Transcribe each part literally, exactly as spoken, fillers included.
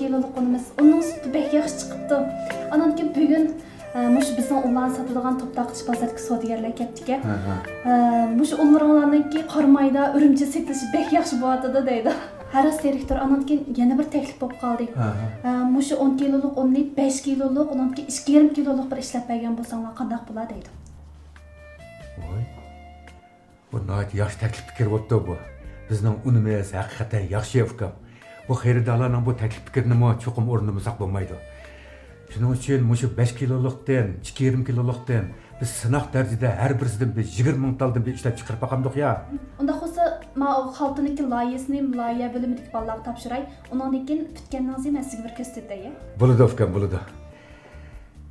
كىلولۇق ئۇنىمىز. ئۇنىڭ سۈتى بەك ياخشى چىقىپتۇ. ئانان كېيىن بۈگۈن، ئە، مۇشۇ بىزنىڭ ئۇنلارنى ساتىدىغان توپ تارقىتىش بازىرىدىكى سودىگەرلەر كەپتىكەن. ھە، ھە. ئە، مۇشۇ ئۇنلىرىڭلارنىڭكى قارامايدا، ئۈرۈمچىدە سېتىلىشى بەك ياخشى بولۇۋاتىدۇ دەيدۇ. ھە، راست، دىرېكتور، ئانان كېيىن يەنە بىر تەكلىپ بولۇپ قالدى. ھە، ھە. ئە، مۇشۇ ئون كىلولۇق ئۇننى بەش كىلولۇق، ئۇنىڭدىكى ئىككى يېرىم كىلولۇق بىر ئىشلەپ بەرگەن بولساڭلار قانداق بولا دەيدۇ. ۋاي. بۇ ناھايىتى ياخشى تەكلىپ پىكىر بوپتۇ بۇ. بىزنىڭ ئۇنىمىز ھەقىقەتەن ياخشى، ئۇكام. بۇ خېرىدارلارنىڭ بۇ تەكلىپ پىكرىنىمۇ چوقۇم ئورۇندىمىساق بولمايدۇ. شۇنىڭ ئۈچۈن مۇشۇ بەش كىلولۇقتىن، ئىككى يېرىم كىلولۇقتىن بىز سىناق دەرىجىدە ھەر بىرسىدىن بىر يىگىرمە مىڭ تالدىن بىر ئىشلەپ چىقىرىپ باقامدۇق يا؟ ئۇنداق بولسا، ما ئۇ خالتىنىڭكى لايىھەسىنى لايىھە بۆلۈمىدىكى بالىلارغا تاپشۇراي. ئۇنىڭدىن كېيىن پۈتكەندىن كېيىن مەن سىزگە بىر كۆرسىتەي، يا؟ بولىدۇ، ئۇكام، بولىدۇ.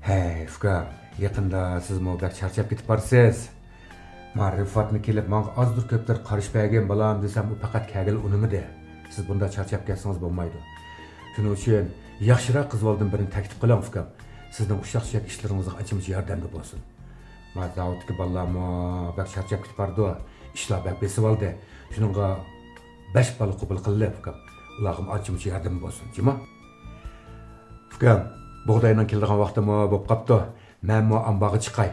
ھەي، ئۇكام، يېقىندا سىزمۇ بەك چارچاپ كېتىپ بارسىز. ما رىفاتمۇ كېلىپ، ماڭا ئازدۇر كۆپتۇر قارىشىپ بەرگىن، بالام، دېسەم، ئۇ پەقەت كەلگىلى ئۇنىمىدى. سىز بۇنداق چارچاپ كەتسىڭىز بولمايدۇ. شۇنىڭ ئۈچۈن ياخشىراق قىز بالىدىن بىرنى تەكلىپ قىلىڭ، ئۇكام. سىزنىڭ ئۇششاق-چۈششەك ئىشلىرىڭىزغا ئانچە-مۇنچە ياردەمدە بولسۇن. ما زاۋۇتتىكى بالىلارمۇ بەك چارچاپ كېتىپ بارىدۇ. ئىشلار بەك بېسىۋالدى. شۇنىڭغا بەش بالا قوبۇل قىلدى، ئۇكام. ئۇلارغىمۇ ئانچە-مۇنچە ياردىمى بولسۇن، جۇمۇ. ئۇكام، بۇغداينىڭ كېلىدىغان ۋاقتىمۇ بوپ قاپتۇ. مەنمۇ ئامبارغا چىقاي.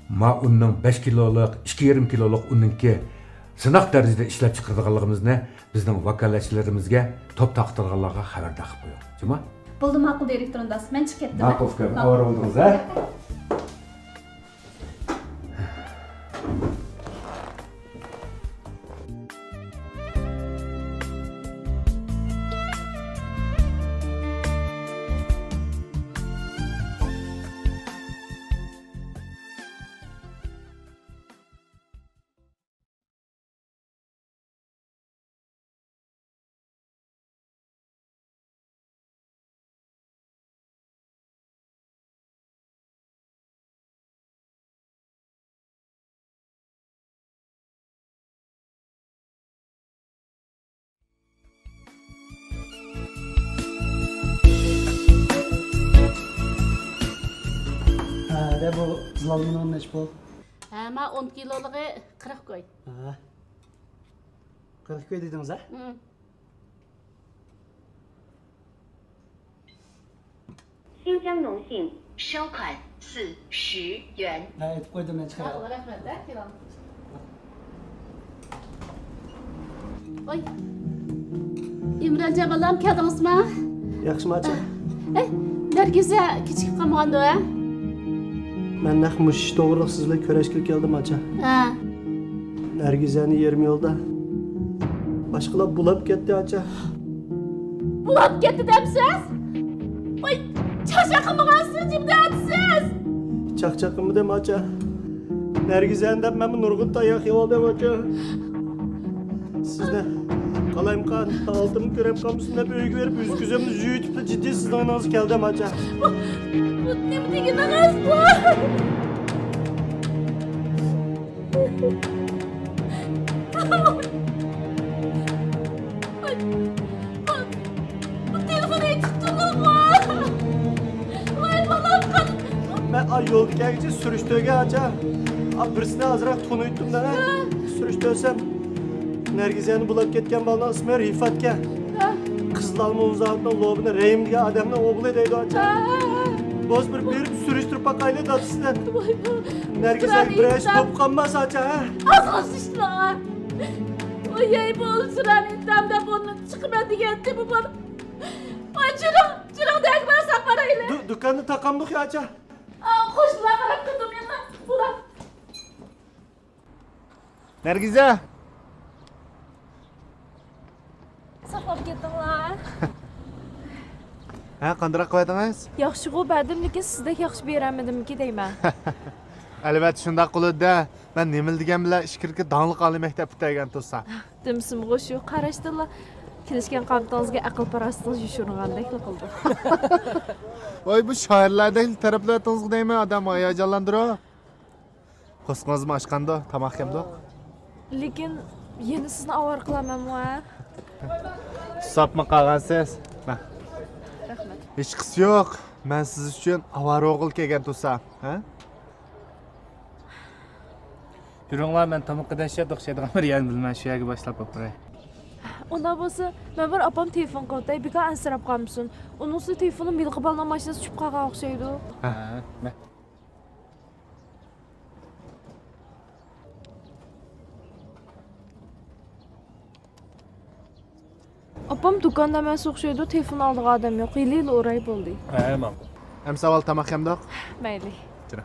ما ئۇننىڭ بەش كىلولۇق، ئىككى يېرىم كىلولۇق ئۇننىڭكى سىناق دەرىجىدە ئىشلەپ چىقىرىدىغانلىقىمىزنى بىزنىڭ ۋاكالەتچىلىرىمىزگە، توپ تارقىتىدىغانلارغا خەۋەردار قىلىپ قويۇڭ. جۇمۇ؟ بولدى، ماقۇل، دىرېكتور، ئۇنداق. مەن چىقىپ كەتتىم. ماقۇل، ئۇكام. ماقۇل. ئاۋارە بولدىڭىز، ھە؟ ھە، دە بۇ زىلالمىنىڭ نەچچە پۇل؟ ھە، ما ئون كىلولۇقى قىرىق كوي. ھە. قىرىق كوي دېدىڭىز، ھە؟ ھە. 新疆农信。收款四十元。 ھە، ئېيتىپ قويدۇم، مەن چىقىراي. رەھمەت. ۋاي. ئىمرانجان بالام، كەلدىڭىزما؟ ياخشىمۇ، ئاچا؟ ھەي، نەرگىزە كېچىكىپ قالمىغاندۇ، ھە؟ مەن نەق مۇشۇ ئىش توغرىلىق سىز بىلەن كۆرۈشكىلى كەلدىم، ئاچا. ھە. نەرگىزەنى يېرىم يولدا باشقىلار بۇلاپ كەتتى، ئاچا. بۇلاپ كەتتى دەمسىز؟ ۋاي، چاقچاق قىلمىغانسىز، نېمە دەۋاتىسىز؟ چاقچاق قىلمىدىم، ئاچا. نەرگىزەنى دەپ مەنمۇ نۇرغۇن تاياق يەۋالدىم، ئاچا. سىزنى قالايمىقان ھالىتىمنى كۆرۈپ قالمىسۇن دەپ ئۆيگە بېرىپ يۈز كۆزۈمنى يۇيۇتۇپلا جىددىي سىزنىڭ يېنىڭىزغا كەلدىم، ئاچا. بۇ، بۇ نېمە دېگىنىڭىز بۇ؟ بۇ، بۇ تېلېفون ئېيتىپ تۇردۇڭغۇ؟ ۋاي بالام، قان. مەن ئا يولدا كەلگۈچە سۈرۈشتۈرگەن ئاچا. ئا بىرسىنى ئازراق تونۇيتتۇم دەڭە. سۈرۈشتۈرسەم، نەرگىزەنى بۇلاپ كەتكەن بالىنىڭ ئىسمى رىفاتكەن. قىزلارمۇ ئۇزاقنىڭ لوبىنى رەھىم دېگەن ئادەمنىڭ ئوغلى دەيدۇ ئاچا. بولسا بىر بېرىپ سۈرۈشتۈرۈپ باقايلى دادىسىدىن. نەرگىزەن بىر ئىش بولۇپ قالماس ئاچا، ھە؟ ئازغىنسىشلا. ۋاي، بۇ ئۇلترانى دەمدە بۇرنىدىن چىقىمەن دېگەنتى بۇ بالا. ۋاي، جۈرۈڭ، جۈرۈڭ، دەگمەن ساقلايلى. دۇ-، دۇكاننى تاقامدۇق يا ئاچا؟ ئا، قوشنىلار قاراپ تۇردۇم يەنە. بۇلار. نەرگىزە! ساقلاپ كەتتىڭلار. ھە، قانداق قىلىۋەتتىڭىز؟ ياخشىغۇ بەردىم، لېكىن سىزدەك ياخشى بېرەلمىدىمكى دەيمەن. ئەلۋەتتە شۇنداق قىلىدۇ-دە. مەن نېمىلا دېگەن بىلەن ئىچكىرىكى داڭلىق ئالىي مەكتەپ پۈتتۈرگەن تۇرسام. دېمىسىمغۇ شۇ قاراشتىنلا كېلىشكەن قامىتىڭىزگە ئەقىل-پاراسىتىڭىز يوشۇرۇنغاندەكلا قىلىدۇ. ۋاي، بۇ شائىرلاردەكلا تەرەپلەۋەتتىڭىزغۇ دەيمەن، ئادەمنى ھاياجانلاندۇرۇپ. پوستىڭىزمۇ ئاچقاندۇ، تاماق ئىكەمدۇ؟ لېكىن يەنە سىزنى ئاۋارە قىلارمەنمۇ، ھە؟ سۇساپمۇ قالغانسىز؟ مە. رەھمەت. ھېچقىسى يوق. مەن سىز ئۈچۈن ئاۋارە بولغىلى كەلگەن تۇرسام، ھە؟ يۈرۈڭلار، مەن تامىقى دەھشەت ئوخشايدىغان بىر يەرنى بىلىمەن، شۇ يەرگە باشلاپ ئاپىراي. ئۇنداق بولسا، مەن بىر ئاپام تېلېفون قىلىۋېتەي، بىكار ئەنسىرەپ قالمىسۇن. ئۇنىڭ ئۈستىگە تېلېفوننى مىلىقى بالىنىڭ ماشىنىسى چۈشۈپ قالغان ئوخشايدۇ. ھە، مە. ئاپام دۇكاندا ئەمەس ئوخشايدۇ، تېلېفون ئالىدىغان ئادەم يوق، ھېلى-ھېلى ئۇراي بولدى. ھە، ماقۇل. ئەمسە ئاۋۋال تاماق يەمدۇق؟ مەيلى. جىرا.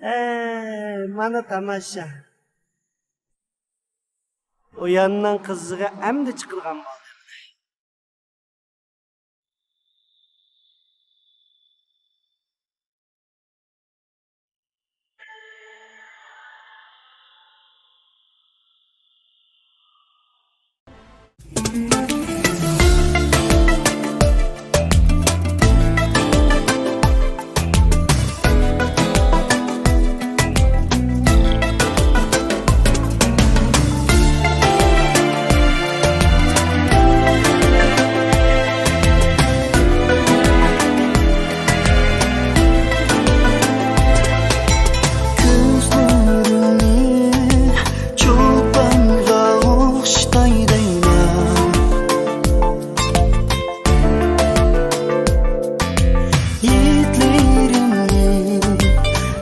ئەي، مانا تاماشا. ئۇياننىڭ قىزىغا ئەمدى چىقىدىغان بولدى. كۆزلىرىڭنى چولپانغا ئوخشىتاي دەيمەن. ھىدلىرىڭنى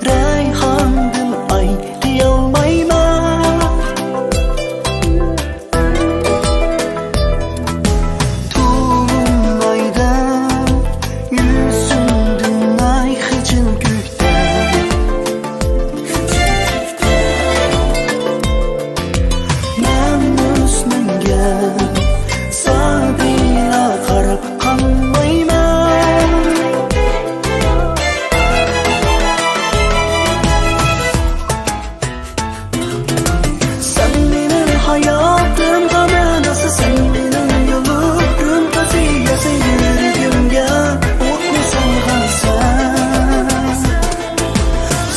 رەيھاندىن ئايرىيالمايمەن. تولۇن ئايدا يۈزۈمدىن ئاي خىجىل كۆكتە. مەن ھۆسنۈڭگە سادىلا قاراپ قالمايمەن. سەن مېنىڭ ھاياتىمغا مەناسى، سەن مېنىڭ يولۇم، قەزىيەسى، يۈرىكىمگە ئوتنى سالغانسەن.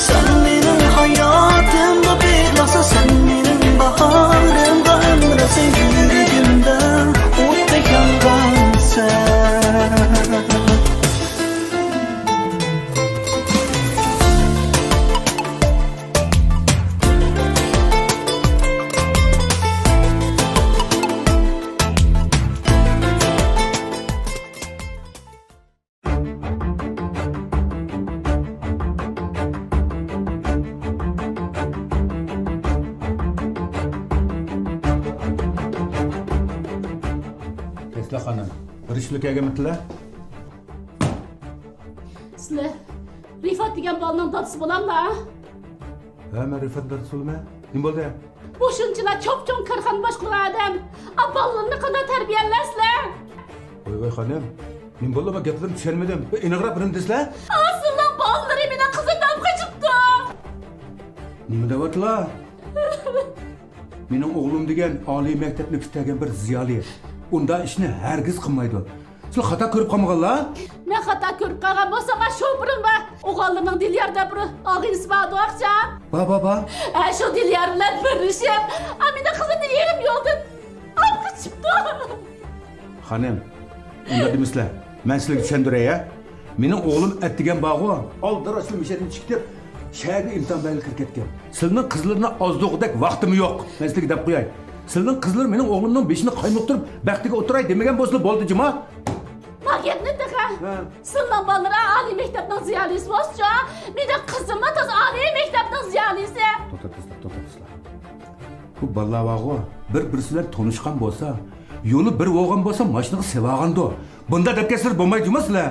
سەن مېنىڭ ھاياتىمغا بېغىسى، سەن مېنىڭ باھارىمغا ئەمرىسى، يۈرىكىمدە ئوتتەك يانغانسەن. تەسلا خانىم، بىر ئىش بىلەن كەلگەنمىتىلە؟ سىلەر رىفات دېگەن بالىنىڭ دادىسى بولاملا؟ ھە، مەن رىفات دادىسى بولىمەن. نېمە بولدى؟ بۇ شۇنچىلا چوپچوڭ كارخانا باشقۇرغان ئادەم. ئا، بالىلىرىنى قانداق تەربىيەلەيسىلەر؟ ۋاي، ۋاي، خانىم. نېمە بولدى؟ مەن گەپلىرىمنى چۈشەنمىدىم. بىر ئېنىقراق بىرنى دېسىلە. ئا، سىلىنىڭ بالىلىرى مېنىڭ قىزىمدىن قېچىپتۇ. نېمە دەۋاتىلا؟ مېنىڭ ئوغلۇم دېگەن ئالىي مەكتەپنى پۈتتۈرگەن بىر زىيالىي. ئۇنداق ئىشنى ھەرگىز قىلمايدۇ. سىلەر خاتا كۆرۈپ قالمىغانلا؟ مەن خاتا كۆرۈپ قالغان بولسام، شوپۇرۇم بار. ئوغۇللىرىنىڭ دىليار دەپ بىر ئاغىنىسى باردۇ ئاخشام. بار، بار، بار. ھە، شۇ دىليار بىلەن بىرلىشىپ، ئا، مېنىڭ قىزىمنى يېرىم يولدىن ئاپ قېچىپتۇ. خانىم، ئۇنداق دېمىسىلە. مەن سىلەرگە چۈشەندۈرەي، ھە؟ مېنىڭ ئوغلۇم ئەتىگەن بارغۇ، ئالدىراش مۇشۇ يەردىن چىقىپ كېتىپ، شەھەرگە ئىمتىھان بەرگىلى كىرىپ كەتكەن. سىلىنىڭ قىزلىرىنى ئازدۇرغۇدەك ۋاقتىممۇ يوق. مەن سىلەرگە دەپ قوياي. سىلىنىڭ قىزلىرى مېنىڭ ئوغلۇمنىڭ بېشىنى قايمۇقتۇرۇپ، بەختىگە ئولتۇراي دېمىگەن بولسىلا بولدى جۇما. ما گەپنى تېخى. ھە. سىلىنىڭ بالىلىرى ئالىي مەكتەپنىڭ زىيالىيسى بولسىچۇ، مېنىڭ قىزىممۇ تازا ئالىي مەكتەپنىڭ زىيالىيسى. توختاپ تۇرسىلا، توختاپ تۇرسىلا. بۇ بالىلار بارغۇ، بىر-بىرسى بىلەن تونۇشقان بولسا، يولى بىر بولغان بولسا، ماشىنىغا سېلىۋالغاندۇ. بۇنداق دەپ كەتسىلە بولمايدۇ جۇما سىلەر.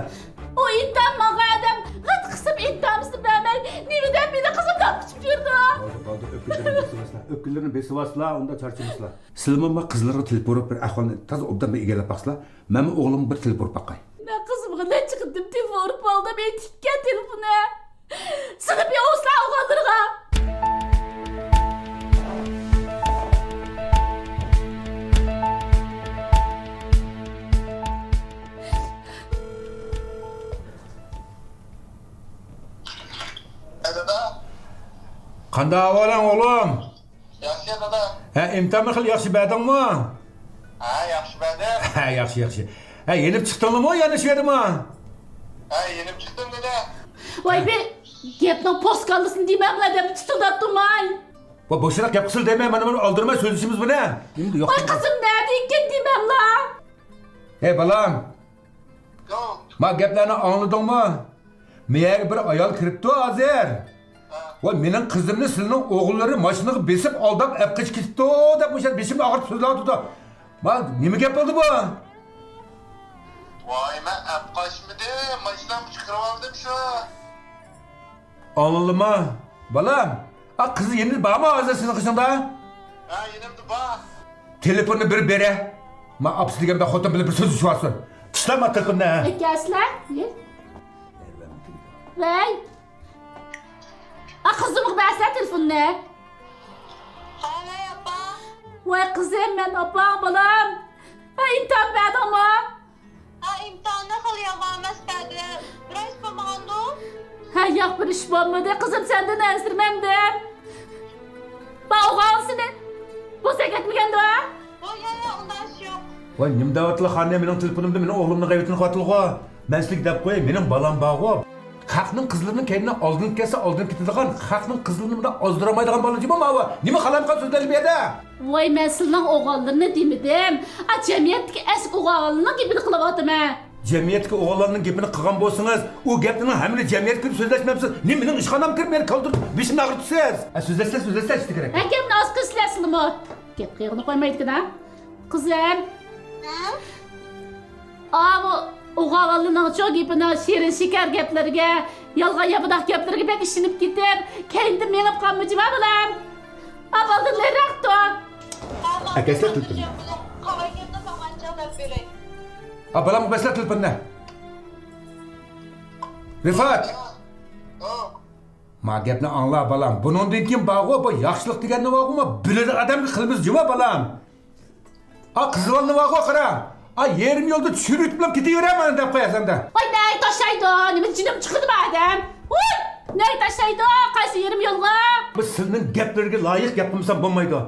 ئۇ ئىمتىھان ماڭغان ئادەم غىت قىسىپ ئىمتىھانىمىزنى بەرمەي، نېمە دەپ مېنىڭ قىزىمنى ئاپ قېچىپ يۈرىدۇ؟ بولدى، بولدى، ئۆپكە بېرىڭ، توختىماسلا. ئۆپكىلىرىنى بېسىۋالسىلا، ئۇنداق چارچىمىسىلا. سىلىمۇ ما قىزلارغا تېلېفون ئۇرۇپ بىر ئەھۋالنى تازا ئوبدان بىر ئىگىلەپ باقسىلا. مەنمۇ ئوغلۇمغا بىر تېلېفون ئۇرۇپ باقاي. مەن قىزىمغا نەچچە قېتىم تېلېفون ئۇرۇپ ئالدىم، ئېيتىپكەن تېلېفونى. سىلى بىر ئوسلا ئوغۇللىرىغا. ھە، دادا. قانداق ئەھۋالىڭ، ئوغلۇم؟ ياخشى، دادا. ھە، ئىمتىھاننى خېلى ياخشى بەردىڭمۇ؟ ھە، ياخشى بەردىم. ھە، ياخشى، ياخشى. ھە، يېنىپ چىقتىڭلىمۇ يەنە شۇ يەردىمۇ؟ ھە، يېنىپ چىقتىم، دادا. ۋاي، بىر گەپنىڭ پوسكاللىسىنى دېمەملا دەپ تۇتۇڭداتتىماي. ۋاي، بوشراق گەپ قىلسىلا دەيمەن، مانا بۇنى ئالدىرىماي سۆزلىشىمىز بۇنى. نېمىدە يوق؟ ۋاي، قىزىم نەدە ئىكەن دېمەملا. ھەي، بالام. يو. ما گەپلەرنى ئاڭلىدىڭمۇ؟ مېيەگە بىر ئايال كىرىپتۇ ھازىر. ھە. ۋاي، مېنىڭ قىزىمنى سىلىنىڭ ئوغۇللىرى ماشىنىغا بېسىپ ئالداپ ئەپ قېچىپ كېتىپتۇ دەپ مۇشۇ بېشىمنى ئاغرىتىپ سۆزلەۋاتىدۇ. ما، نېمە گەپ بولدى بۇ؟ ۋاي، مەن ئەپ قاچمىدىم، ماشىنامنى چىقىرىۋالدىم شۇ. ئاڭلىدىڭما، بالام؟ ئا، قىزى يېنىدا بارمۇ ھازىر سېنىڭ قېشىڭدا؟ ھە، يېنىمدا بار. تېلېفوننى بىر بېرە. ما ئاپىسى دېگەن بىر خوتۇن بىلەن بىر سۆزلىشىۋالسۇن. تۇتسىلا ما تېلېفوننى. ئەكەلسىلە. ۋەي. ئا، قىزىمغا بەرسىلە تېلېفوننى. ھە، ۋەي، ئاپا. ۋاي قىزىم، مەن ئاپاڭ بالام. ھە، ئىمتىھان بەردىڭمۇ؟ ھە، ئىمتىھاننى خېلى يامان ئەمەس بەردىم. بىر ئىش بولمىغاندۇ؟ ھە، ياق، بىر ئىش بولمىدى. قىزىم، سەندىن ئەنسىرىمەمدىم. بار ئوغۇل سېنى بوزەك ئەتمىگەندۇ؟ ياق، ياق، ياق، ئۇنداق ئىش يوق. ۋاي، نېمە دەۋاتىلا خانىم، مېنىڭ تېلېفونۇمدا مېنىڭ ئوغلۇمنىڭ غەيۋىتىنى قىلىۋاتىدىغۇ. مەن سىزگە دەپ قوياي، مېنىڭ بالام بارغۇ. خەقنىڭ قىزلىرىنىڭ كەينىدىن ئالدىنىپ كەتسە ئالدىنىپ كېتىدىغان، خەقنىڭ قىزلىرىنى مۇنداق ئازدۇرالمايدىغان بالا جۇمۇ ماۋۇ. نېمە خالامىغان سۆزلەيلى بۇ يەردە؟ ۋاي، مەن سىلىنىڭ ئوغۇللىرىنى دېمىدىم. ئا، جەمئىيەتتىكى ئەسكى ئوغۇللارنىڭ گېپىنى قىلىۋاتىمەن. جەمئىيەتتىكى ئوغۇللارنىڭ گېپىنى قىلغان بولسىڭىز، ئۇ گەپنىڭ ھەممىنى جەمئىيەتكە كىرىپ سۆزلەشمەمسىز. نېمە مېنىڭ ئىشخانامغا كىرىپ مېنى كالدۇرتۇپ بېشىمنى ئاغرىتىسىز؟ ھە، سۆزلەشسە سۆزلەشسە ئىشتە كېرەك. ھە، گەپنى ئاز قىلسىلە سىلىمۇ. گەپ قىلغىنى قويمايدىكەن ھە. قىزىم. ھە؟ ئاۋۇ ئوغۇللىنىڭچۇ گېپىنىڭ شېرىن شېكەر گەپلىرىگە، يالغان ياپىداق گەپلىرىگە بەك ئىشىنىپ كېتىپ، كەينىدىن مېڭىپ قالما جۇمۇ بالام. ئا، بالدىن نېرىراق تۇر. ئەكەلسە تېلېفوننى. قالغان گەپنى ماڭا ئانچە دەپ بېرەي. ئا، بالامغا بەرسىلە تېلېفوننى. رىفات. ما گەپنى ئاڭلا بالام. بۇنىڭدىن كېيىن بارغۇ، بۇ ياخشىلىق دېگەننى بارغۇ، ما بىلىدىغان ئادەمگە قىلىمىز جۇمۇ بالام. ئا، قىز بالىنى بارغۇ، قارا. ئا، يېرىم يولدا چۈشۈرۈۋېتىپلا كېتىۋېرە مانا دەپ قويارسەن دە. ۋاي، نەگە تاشلايدۇ؟ نېمە جېنىم چىقىدۇ بۇ ئادەم؟ ۋوي، نەگە تاشلايدۇ؟ قايسى يېرىم يولغا؟ بۇ سىلىنىڭ گەپلىرىگە لايىق گەپ قىلمىسام بولمايدۇ.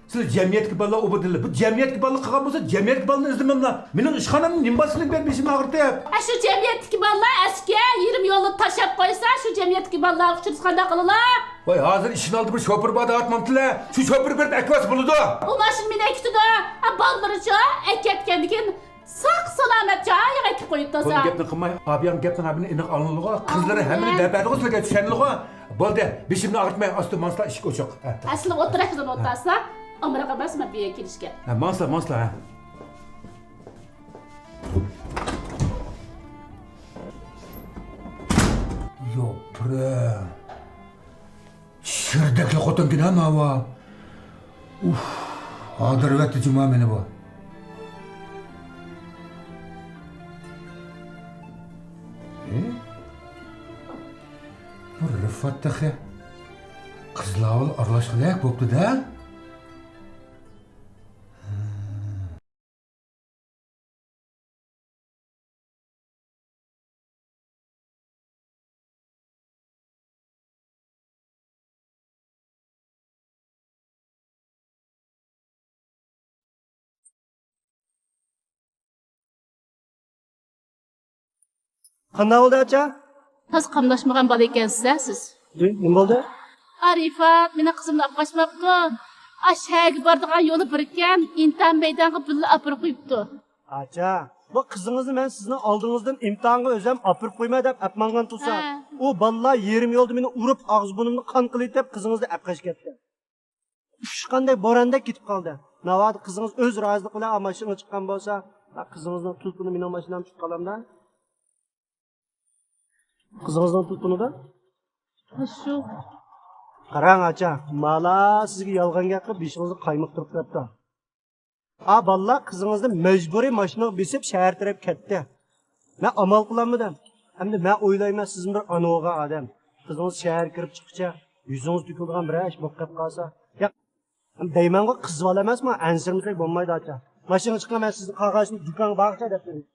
سىلى جەمئىيەتتىكى بالىلار ئوبدانلا. بۇ جەمئىيەتتىكى بالىلار قىلغان بولسا، جەمئىيەتتىكى بالىلارنى ئىزدىمەملا. مېنىڭ ئىشخانامنى نېمە بار سىلىنىڭ بېشىمنى ئاغرىتىپ؟ ئە، شۇ جەمئىيەتتىكى بالىلار ئەسكى يېرىم يولدا تاشلاپ قويسا، شۇ جەمئىيەتتىكى بالىلار ئۇچرىسا قانداق قىلىلا؟ ۋاي، ھازىر ئىشىكنىڭ ئالدىدا بىر شوپۇر بار دەۋاتمامتىلە؟ شۇ شوپۇر بېرىپ ئەكىۋالسا بولىدۇ. ئۇ ماشىنا مېنى ئەكېتىدۇ. ئە، بالىلىرىچۇ؟ ئەكەتكەندىن كېيىن ساق سالامەت جايىغا ئەكىپ قويۇپ تازا. بۇ گەپنى قىلماي، ئابىيان گەپنىڭ ھەممىنى ئېنىق ئاڭلىدىغۇ. قىزلىرى ھەممىنى دەپ بەردىغۇ سىلىگە، چۈشەندىغۇ؟ بولدى، بېشىمنى ئاغرىتماي، ئاستا ماڭسىلا، ئىشىك ئوچۇق. ھە، ئەسلى ئولتۇرۇشىدىن ئولتۇرسا، ئامراق ئەمەسمەن بۇ يەرگە كېلىشكە. ھە، ماڭسىلا، ماڭسىلا، ھە. يوپۇرە. شىردەكلا خوتۇنكىن ھە ماۋۇ. ئۇف، ھالدىرىۋەتتى جۇما مېنى بۇ. ئى؟ بۇ رىفات تېخى قىزلار بىلەن ئارىلاشقۇدەك بوپتۇ-دە. قانداق بولدى، ئاچا؟ تازا قاملاشمىغان بالا ئىكەنسىز ھە سىز. نېمە بولدى؟ ئا، رىفات مېنىڭ قىزىمنى ئاپقاچ ماپتۇ. ئا، شەھەرگە بارىدىغان يولى بىر ئىكەن، ئىمتىھان مەيدانىغا بىللە ئاپىرىپ قويۇپتۇ. ئاچا، بۇ قىزىڭىزنى مەن سىزنىڭ ئالدىڭىزدىن ئىمتىھانغا ئۆزۈم ئاپىرىپ قويماي دەپ ئەپ ماڭغان تۇرسام، ھە، ئۇ بالىلار يېرىم يولدا مېنى ئۇرۇپ، ئاغزى بۇرنۇمنى قان قىلىۋېتىپ، قىزىڭىزنى ئەپ قېچىپ كەتتى. ئۇچقاندەك بوراندا كېتىپ قالدى. ناۋادا قىزىڭىز ئۆز رازىلىقى بىلەن ماشىنىغا چىققان بولسا، قىزىڭىزنىڭ تۇلپىنى مېنىڭ ماشىنامدا تۇتۇپ قالامدا. قىزىڭىزنىڭ تۇلپىنىدا؟ شۇ. قاراڭ ئاچا، مالا سىزگە يالغان گەپ قىلىپ بېشىڭىزنى قايمۇقتۇرۇپ بېرىپتۇ. ئا بالىلار قىزىڭىزنى مەجبۇرىي ماشىنىغا بېسىپ شەھەر تەرەپ كەتتى. مەن ئامال قىلالمىدىم. ئەمدى مەن ئويلايمەن، سىزمۇ بىر ئانا بولغان ئادەم. قىزىڭىز شەھەرگە كىرىپ چىققۇچە يۈزىڭىز تۆكۈلىدىغان بىرەر ئىش بولۇپ قېلىپ قالسا. ياق، دەيمەنغۇ، قىز بالا ئەمەسمۇ، ئەنسىرىمىسەك بولمايدۇ ئاچا. ماشىنىغا چىققان مەن سىزنى قاغاشنى دۇكانغا بارغۇچە دەپ بېرىمەن.